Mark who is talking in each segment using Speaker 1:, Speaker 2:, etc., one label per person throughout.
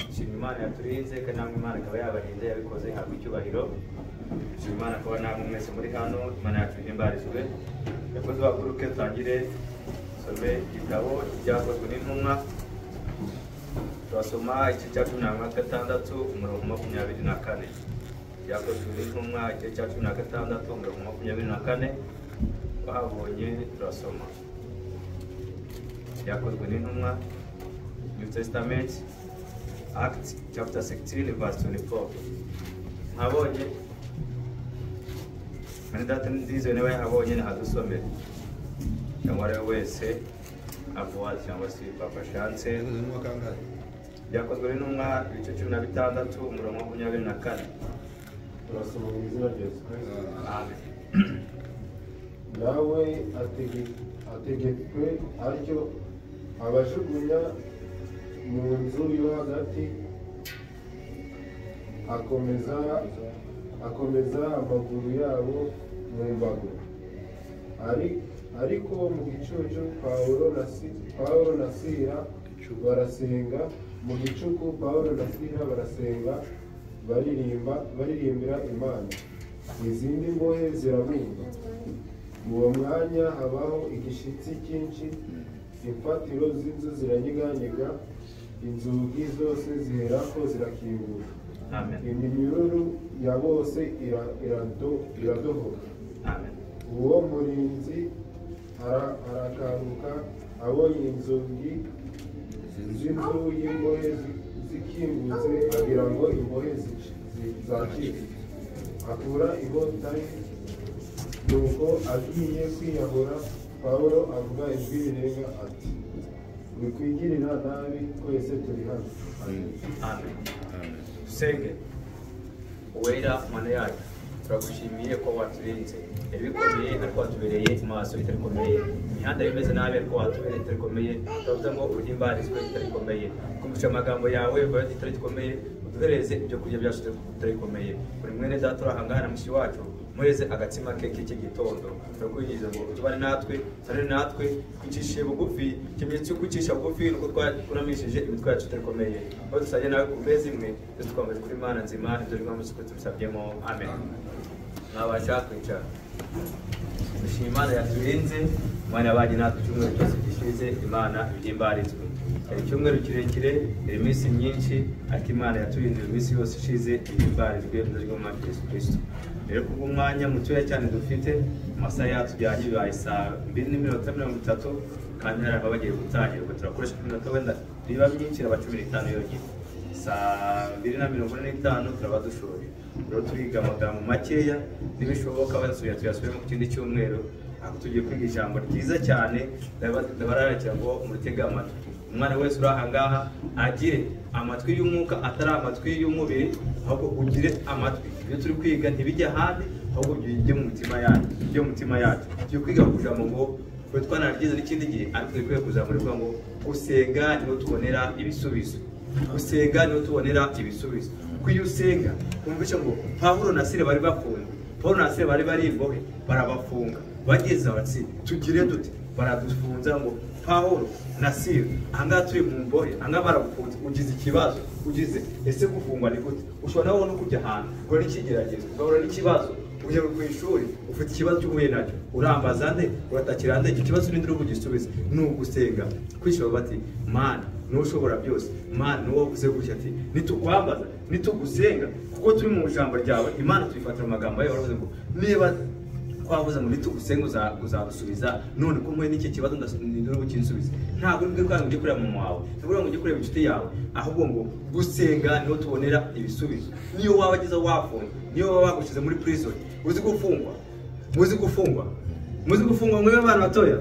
Speaker 1: Shima Imana yaturinze kandi namwe Imana ikaba yabarinze, yabikoze, ihabwa icyubahiro. Shima Imana kuba namwe mwese muri hano, Imana yacu ihimbarizwe. Yakoze baguruke tangire some igitabo cyakozwe n'intumwa. Turasoma igice cya 16 umurongo 24. Byakozwe n'intumwa igice cya 16 umurongo 24, wahabonye turasoma. Byakozwe n'intumwa, New Testament, Acts chapter 16 verse 24. Ntabonye mwene data ndizeye niba yahabonye nahadusomere, cyangwa ari we wese avuwa cyangwa se Papa Chance. Byakozwe n'intumwa ibice 16 umurongo 24.
Speaker 2: Turasoma mu izina rya Yesu Kristo.
Speaker 1: Amen.
Speaker 2: Nawe ategetswe atyo abajugunya mu nzu yo hagati, akomeza amaguru yabo mu mbago. Ariko mu gicucu Pawulo na Sila barasenga, mu gicuku Pawulo na Sila barasenga baririmbira Imana, izindi mbohe zirabumva. Uwo mwanya habaho igishitsi cyinshi, imfatiro z'inzu ziranyeganyega, inzugi zose ziherako zirakingura.
Speaker 1: Amen.
Speaker 2: Iminyururu ya bose iradohoka.
Speaker 1: Amen.
Speaker 2: Uwo murinzi arakanguka abonye inzugi z'inzu y'imbohe zikingutse, agira ngo imbohe zacitse, akura inkota ye. Nuko agiye kwiyahura, Pawulo avuga ijwi rirenga ati: wikwigirira nabi, twese turi hano.
Speaker 1: Amen. Dusenge. Uwera Mana yacu, turagushimiye ko waturinze ibikomeye, ariko watubereye maso itarikomeye. Imihanda imeze nabi, ariko watubereye itarikomeye. Turavuze ngo uhimbarizwe itarikomeye. Kumvisha amagambo yawe bayo itarikomeye, uduhereze ibyo kurya byacu itarikomeye. Buri mwene data uri ahangana mushi wacu, muheze agatsima ke k'iki gitondo. Turakwinginze ngo utubane natwe, utane natwe, twicishe bugufi. Ikimenyetso cyo kwicisha bugufi nuko twakuramishije imitwe yacu itarikomeye. Aho dusanye nawe ku meza imwe, twese twambaye kuri Imana nzima, ibyo rimwe mu isuku tubisabyemo. Amen. Mwabasha kwicara. Dushima Imana yaturinze, Imana yabanye natwe icyumweru cyose gishize, Imana ihimbarizwe. Icyumweru kirekire, iminsi myinshi, ariko Imana yaturinze iminsi yose ishize, ihimbarizwe mu izina rya Yesu Kristo. Rero kubw'umwanya mutoya cyane dufite, amasaha yatujyanye bibaye saa 2:30, kandi hari ababa bagiye gutangira, ubwo turakoresha iminota wenda biba myinshi iraba 15 yonyine. Saa 2:45 turaba dushoje. Rero turiga amagambo makeya, nibishoboka bazasubiye tuyasubire mu kindi cyumweru, aho tugiye kwiga ijambo ryiza cyane, ndabararikira ngo murutege amatwi. Umwana wese uri aha ngaha agire amatwi y'umwuka, atari amatwi y'umubiri, ahubwo ugire amatwi. Ibyo turi kwiga ntibijye ahandi, ahubwo bijye mu mitima yacu, bijye mu mitima yacu. Tugiye kwiga ku ijambo ngo twe twanaryize n'ikindi gihe, ariko turi kwiga ku ijambo rivuga ngo gusenga niho tubonera ibisubizo. Gusenga niho tubonera ibisubizo. Kuko iyo usenga kumvisha ngo Pawulo na Sila bari bafunze, Pawulo na Sila bari bari imbohe, barabafunga, bageze bati tugire dute, baradufunza ngo Pawulo na Sila ahangaha turi mu mbohe, ahangaha baragufunze, ugize ikibazo, ugize ese gufungwa ni gute? Ushobora nawe no kujya ahantu ugahura n'ikigeragezo, ugahura n'ikibazo, ujya ku ishuri ufite ikibazo cy'uhuye nacyo, urambaza nde, uratakira nde, icyo kibazo ninde uri bugisubize? Ni ugusenga. Kwishyura bati Mana niwe ushobora byose, Mana niwe wavuze gutya ati nitukwambaza, nitugusenga, kuko turi mu ijambo ryawe. Imana tuyifatira amagambo yawe, waravuze ngo niba twavuze ngo nitugusenga uzadusubiza, none ko mwe n'iki kibazo nduri bukinsubize. Ntabwo uri bwe ngo ujye kureba mama wawe, ntabwo uri ngo ujye kureba inshuti yawe, ahubwo ngo gusenga niho tubonera ibisubizo. Niyo waba ageze wafunga, niyo waba bagushyize muri prison, uzi gufungwa, muzi gufungwa, muzi gufungwa mwe abana batoya.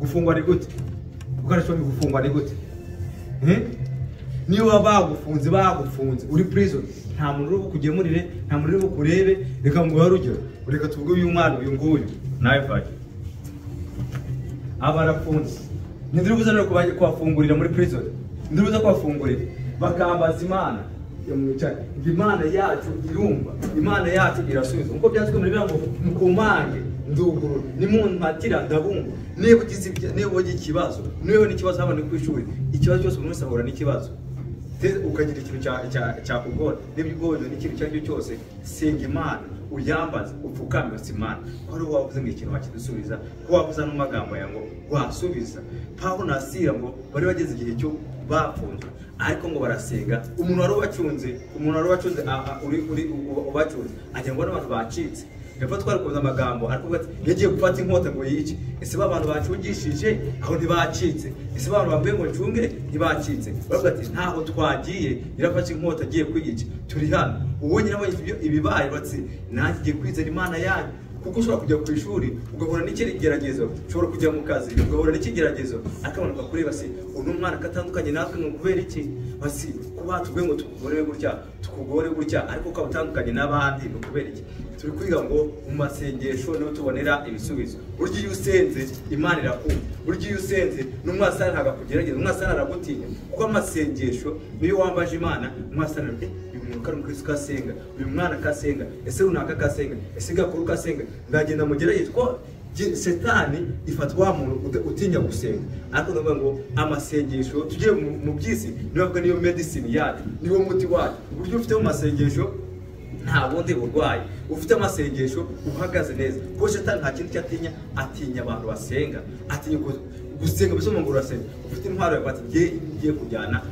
Speaker 1: Gufungwa ni gute? Ukarashobora gufungwa ni gute? Niyo waba bagufunze, bagufunze uri prison, nta muntu uri bukugemurire, nta muntu uri bukurebe. Reka nguhe urugero, reka tuvuge uyu mwana uyu nguyu nawe fake aba arafunze, ninde uri buze no kubafungurira muri prison? Ninde uri buze kubafungurira? Bakambaza Imana yamwicaye, Imana yacu irumva, Imana yacu irasubiza. Nkuko byanditswe muri Bibiliya ngo mukomange ndugurura, nimumpatira ndabumva. Niba ugize niba ugize ikibazo, niba n'ikibazo haba ni ku ishuri, ikibazo cyose umuntu wese ahura n'ikibazo. Ukagira ikintu cyakugora, n'ibyo n'ikintu icyo ari cyo cyose, senga Imana, uyambaze, upfukame uti Imana, ko ari wowe wavuze ngo ikintu wakidusubiza, ko wavuze ano magambo yawe ngo wasubiza. Pawulo na Sila ngo bari bageze igihe cyo bafunzwe, ariko ngo barasenga. Umuntu wari ubacunze, uri ubacunze agira ngo n'abantu bacitse. Hepfo twari kuvuza amagambo ariko ati yagiye gufata inkota ngo yice. Ese ba bantu bacungishije aho ntibacitse? Ese ba bantu bambwiye ngo ncunge ntibacitse? Baravuga ati ntaho twagiye, yarafashe inkota agiye kwiyica, turi hano. Uwo nyirabonye ibyo ibibaye bati nanjye ngiye kwizera Imana yanyu. Kuko ushobora kujya ku ishuri ugahura n'ikigeragezo, ushobora kujya mu kazi ugahura n'ikigeragezo, ariko abantu bakureba se uno mwana katandukanye natwe ngo kubera iki? Basi kuba tubwe ngo tukugore gutya, tukugore gutya, ariko ukaba utandukanye n'abandi ngo kubera iki? Turi kwiga ngo mu masengesho niho tubonera ibisubizo. Burya iyo usenze Imana irakumva, burya iyo usenze n'umwasana ntabwo akugerageza, umwasana aragutinya, kuko amasengesho niyo wambaje Imana, umwasana uyu muntu kari umukristo kasenga, uyu mwana kasenga, ese runaka kasenga, ese gakuru kasenga, ndagenda mugerageze. Ko Satani ifata wa muntu utinya gusenga. Ariko ndavuga ngo amasengesho tugiye mu by'isi, niyo niyo medicine yacu, niwo muti wacu. Uburyo ufite mu masengesho nta bundi burwayi, ufite amasengesho uhagaze neza. Kuko Satani nta kintu cyatinya, atinya abantu basenga, atinya gusenga. Bisoma ngo urasenga ufite intwaro yawe, ati ngiye kujyana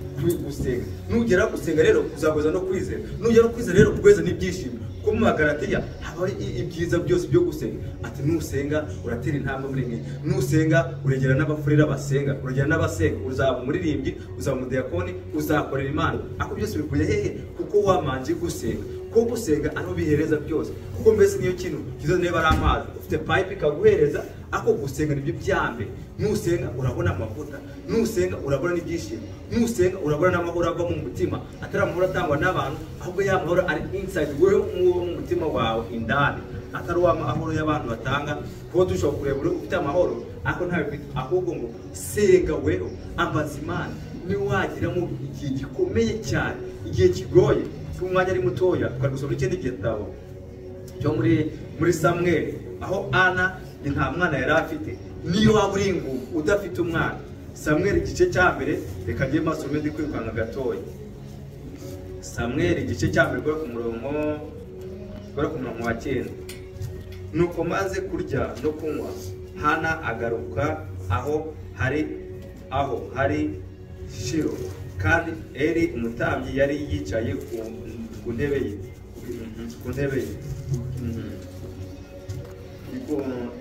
Speaker 1: gusenga. Nugera gusenga rero uzagoza no kwizera, nugera kwizera rero ugweza n'ibyishimo. Kuko mu Magalatiya haba ibyiza byose byo gusenga. Ati nusenga uratera intambwe muri ngiyi, nusenga uregera n'abafurera basenga, uregera n'abasenga, uzaba umuririmbyi, uzaba umudiyakoni, uzakorera Imana. Ako byose bikuye hehe? Kuko wamanje gusenga. Kuko gusenga ariho bihereza byose. Kuko mbese niyo kintu kizo niba ari amazi ufite pipe ikaguhereza, ako gusenga nibyo byambe. Nusenga urabona amavuta, nusenga urabona n'ibyishimo, nusenga urabona n'amahoro ava mu mutima, atari amahoro atangwa n'abantu, ahubwo ya mahoro ari inside wewe mu mutima wawe indani, atari wa mahoro y'abantu batanga. Kuko dushobora kureba ufite amahoro ariko ntawe ufite. Ahubwo ngo senga wewe, ambaza Imana. Niwagira mu igihe gikomeye cyane, igihe kigoye, umwanya ari mutoya, twari gusoma ikindi gitabo cyo muri Samweli, aho Ana nta mwana yari afite. Niyo waba uri ingumba udafite umwana, Samweli igice cya mbere, reka njye masome ndi kwirukanka gatoya. Samweli igice cya mbere guhera ku murongo wa 9. Nuko maze kurya no kunywa, Hana agaruka aho hari Shilo, kandi Eli umutambyi yari yicaye ku ntebe ye,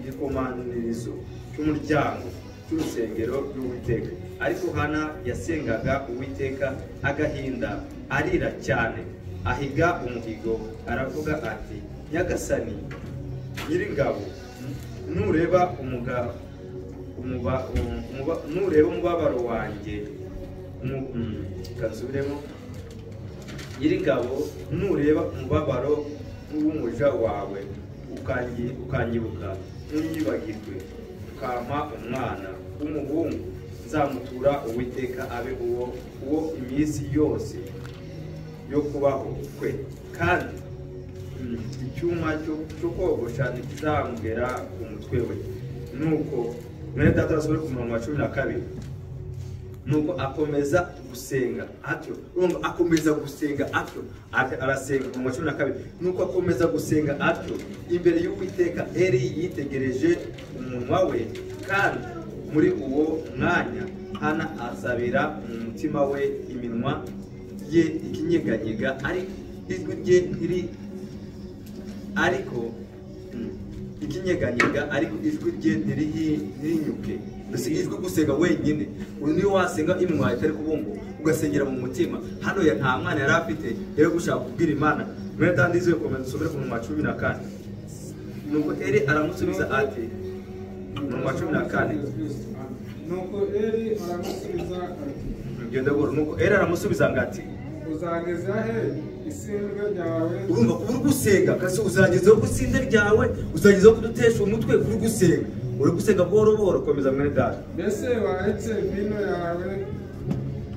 Speaker 1: igikomanirizo cy'umuryango cy'urusengero rw'Uwiteka. Ariko Hana yasengaga Uwiteka agahinda, arira cyane, ahiga umuhigo, aravuga ati Nyagasani Nyiringabo, nureba umubabaro wanjye, kansubiremo, Nyiringabo nureba umubabaro w'umuja wawe, ukanyibuka ntunyibagirwe, ukampa umwana w'umuhungu, nzamutura Uwiteka abe uwo iminsi yose yo kubaho kwe, kandi icyuma cyo kogosha ntikizamugera ku mutwe we. Nuko mwene data basubire ku murongo wa 12. Nuko akomeza gusenga atyo, urumva akomeza gusenga atyo, arasenga mu 12. Nuko akomeza gusenga atyo imbere y'Uwiteka. Eli yitegereje umunwa we, kandi muri uwo mwanya Hana asabira mu mutima we, iminwa ye ikinyeganyega, ariko ijwi rye ntiri, ariko ikinyeganyega, ariko ijwi rye ntirinyuke. Mbese ijwi gusenga wenyine, niyo wasenga iminwa itari kubumba, ugasengera mu mutima. Hano ya nta mwana yari afite, yari gushaka kubwira Imana. Mwene data ndizeye komeza usomere ku murongo wa 14. Nuko Eli aramusubiza ati, umurongo wa 14.
Speaker 2: Nuko Eli aramusubiza ati,
Speaker 1: ngende goro. Nuko Eli aramusubiza ngati,
Speaker 2: uzageza he isindwe ryawe?
Speaker 1: Urumva kuba uri gusenga kasi uzagezaho gusinde ryawe, uzagezaho kudutesha umutwe uri gusenga. Uri gusenga buhoro buhoro. Komeza mwene data.
Speaker 2: Mbese waretse vino yawe?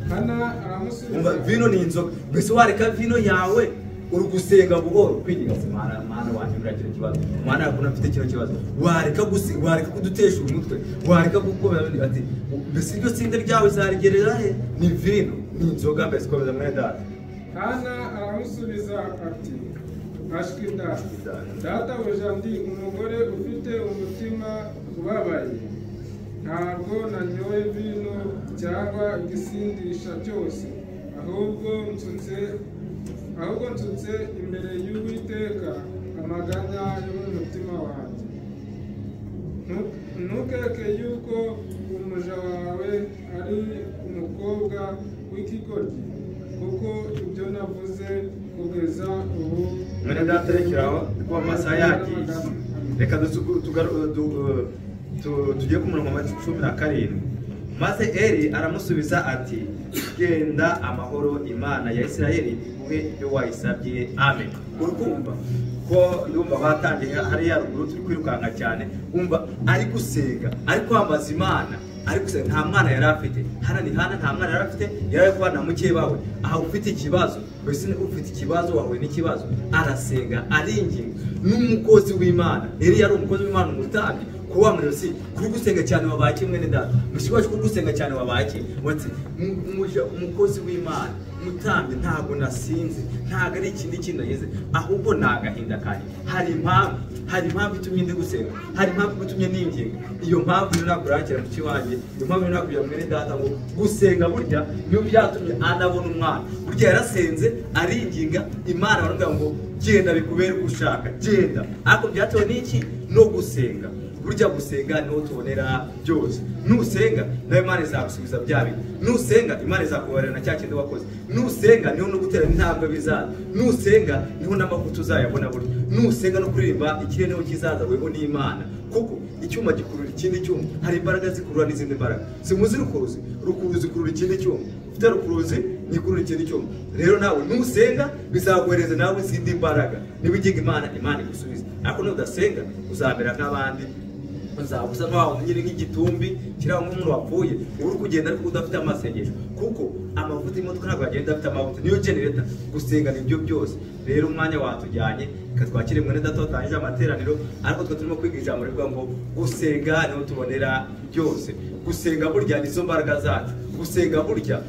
Speaker 2: Hana aramusubiza,
Speaker 1: vino ni inzoga. Mbese wareka vino yawe? Uri gusenga buhoro, kwinginga se Mana, Mana wanjye uragira ikibazo, Mana yakuna mfite kino kibazo, wareka wareka kudutesha umutwe, wareka gukomeza. Ati mbese iryo sinde ryawe zarigerera he? Ni vino. Ni inzoga mbese. Komeza mwene data.
Speaker 3: Hana aramusubiza ati ashwi da, databuja, ndi umugore ufite umutima ubabaye, ntabwo nanyoye vino cyangwa igisindisha cyose, ahubwo nsutse imbere y'Uwiteka amaganya yo mu mutima wanjye. Ntukeke yuko umuja wawe ari umukobwa w'ikigoryi, kuko ibyo navuze kugeza ubu.
Speaker 1: Mwene data, rekeraho kuko amasaha yagiye. Reka tujye ku murongo wa 17. Maze Eli aramusubiza ati genda amahoro, Imana ya Isirayeli iguhe ibyo wayisabye. Amen. Uri kumva ko ndumva batangiye hariya ruguru, turi kwirukanka cyane. Umva, ari gusenga, ari kwambaza Imana, ari gusenga. Nta mwana yari afite. Hana ni Hana, nta mwana yari afite, yari ari kubana na mukeba we. Aha ufite ikibazo mbese, ufite ikibazo, wahuye n'ikibazo, arasenga, aringinga n'umukozi w'Imana. Eli yari umukozi w'Imana, umutambyi. Kuba muri si kuri gusenga cyane wabaye kimwe mwene data, mushiki wacu, kuri gusenga cyane wabaye iki? Wati umukozi w'Imana, umutambyi, ntabwo nasinze, ntabwo ari ikindi kintu nagize, ahubwo ni agahinda kanjye. Hari impamvu itumye ndi gusenga, hari impamvu itumye ninginga. Iyo mpamvu niyo nakurakira mushiki wanjye, iyo mpamvu niyo nakubwira mwene data ngo gusenga burya niyo byatumye anabona umwana. Burya yarasenze, aringinga Imana, baramubwira ngo genda bikubere uko ushaka, genda. Ariko byatewe n'iki? No gusenga. Burya gusenga niho tubonera byose. Nusenga nawe Imana izagusubiza bya bintu. Nusenga Imana izakubarira na cya kindi wakoze. Nusenga niho no gutera intambwe bizaza. Nusenga niho n'amavuta uzayabona. Burya nusenga no kuririmba ikirere niho kizaza, weho n'Imana, kuko icyuma gikurura ikindi cyuma. Hari imbaraga zikurura n'izindi mbaraga. Simuzi rukuruzi? Rukuruzi ikurura ikindi cyuma. Ufite rukuruzi nikurura ikindi cyuma. Rero nawe nusenga bizaguhereza nawe izindi mbaraga. Niba uginga Imana, Imana igusubiza. Ariko nudasenga uzamera nk'abandi, uzaba usa nkaho nyine nk'igitumbi kiriya, nk'umuntu wapfuye uri kugenda ariko udafite amasengesho, kuko amavuta y'imodoka ntabwo agenda afite amavuta, niyo generator. Gusenga nibyo byose. Rero umwanya watujyanye, reka twakire mwene data watangije amateraniro. Ariko twe turimo kwiga ijambo rivuga ngo gusenga niho tubonera byose. Gusenga burya nizo mbaraga zacu. Gusenga burya,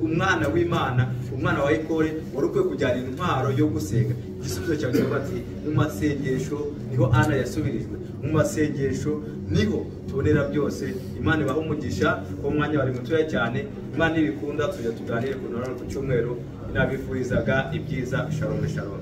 Speaker 1: umwana w'Imana, umwana wa Ekore wari ukwiye kujyana intwaro yo gusenga. Igisubizo cyawe kivuga ati mu masengesho niho Ana yasubirijwe, mu masengesho niho tubonera byose. Imana ibaha umugisha kuko umwanya wari mutoya cyane. Imana nibikunda tujya tuganire ku ntorano ku cyumweru. Nabifurizaga ibyiza. Shalom, shalom.